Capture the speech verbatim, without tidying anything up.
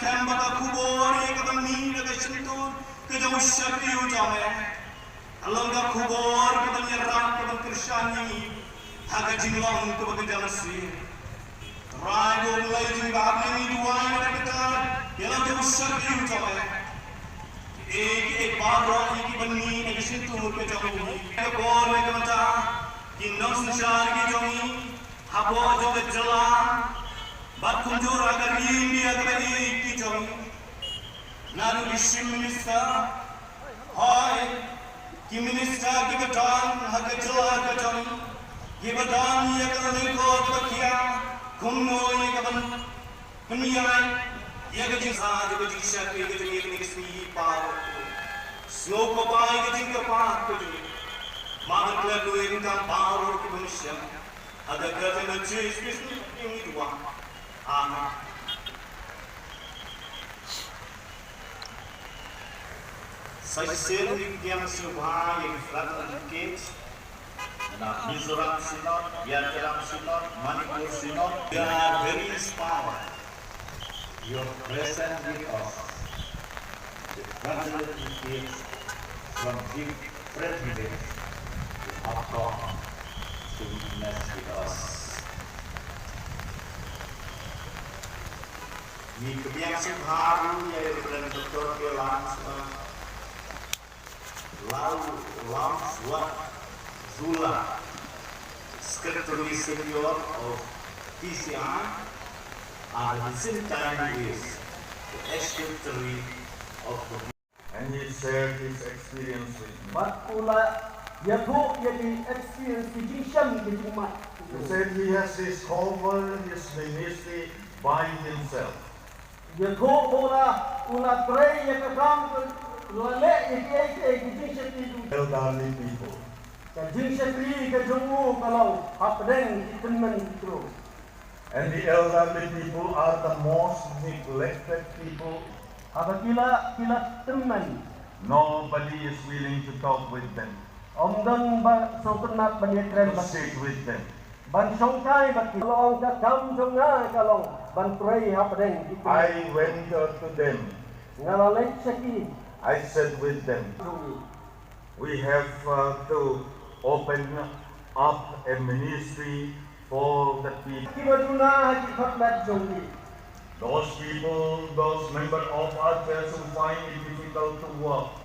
Em ba ka khubor ïa ka ban mih na ka shyntur ka jong u shakri u jong me ka long ka khubor ka ban ïarap ka ban kyrshan ïa ngi ha ka jinglong kaba ka jong sien. Trai ko Blei jong ngi ba hapdeng ngi duwai na ka bynta ïa la jong u shakri u jong me. Ki ei ki ei baroh ïa ki ban mih na ka shyntur ka jong u. Ka bor na ka bynta ki nongsynshar ki jong ngi hapoh jong ka jylla bad kumjuh ha ka ri India kaba ïeit ki jong ngi. Naduh ki Chief Minister, hooid, ki minister kiba don ha ka jylla ka jong ngi, kiba don ïa ka lyngkot ba khia kumno ïa ka ban pynïaid ïa ka jingsa jong ka jingshakri ka jong ngi kane ka sngi hi baroh. Sngewbha ïa ka jingkyrpad ka jong ngi. Ba ngan klet ruh ïa ka kam baroh kiba mynsiem. Ha ka kyrteng jong Jisu Khrist ngi duwai. Amen. Sa shisien ngi pdiang sngewbha ïa ki fraternal delegates na Mizoram Synod, Biakaram Synod, Manipur Synod. We are very inspired your presence with us. The fraternal delegates from different village who have come to witness with us. Ngi pdiang sngewbha ruh ïa i Reverend Doctor K. Lamswa, Lau, Lamswa Zula, Secretary Senior of T C I, and at the same time is the ex-secretary of the And he shared his experience with me. Bad u la ïathuh ïa ki experience, ki jingshem, ki jingmad. He said he has discovered his ministry by himself. Ïathuh ba u la, u la trei ïa ka kam, u la leh ïa kiei kiei ki jingshakri jong u. Elderly people. Ka jingshakri ka jong u ka long hapdeng ki tymmen ki tynriew. And the elderly people are the most neglected people. Haba ki la, ki la tymmen. Nobody is willing to talk with them, Ym don ba sngewtynnat ban ïakren bad ki. To sit with them. Ban shongkai bad ki. Long ka kam jong nga ka long ban trei hapdeng ki tymmen. I went, uh, to them. Nga la leit sha ki. I sat with them. Jong ngi. We have, uh, to open up a ministry for the people. Kiba duna ha ki khmat jong ki. Those people, those member of our church who find it difficult to walk.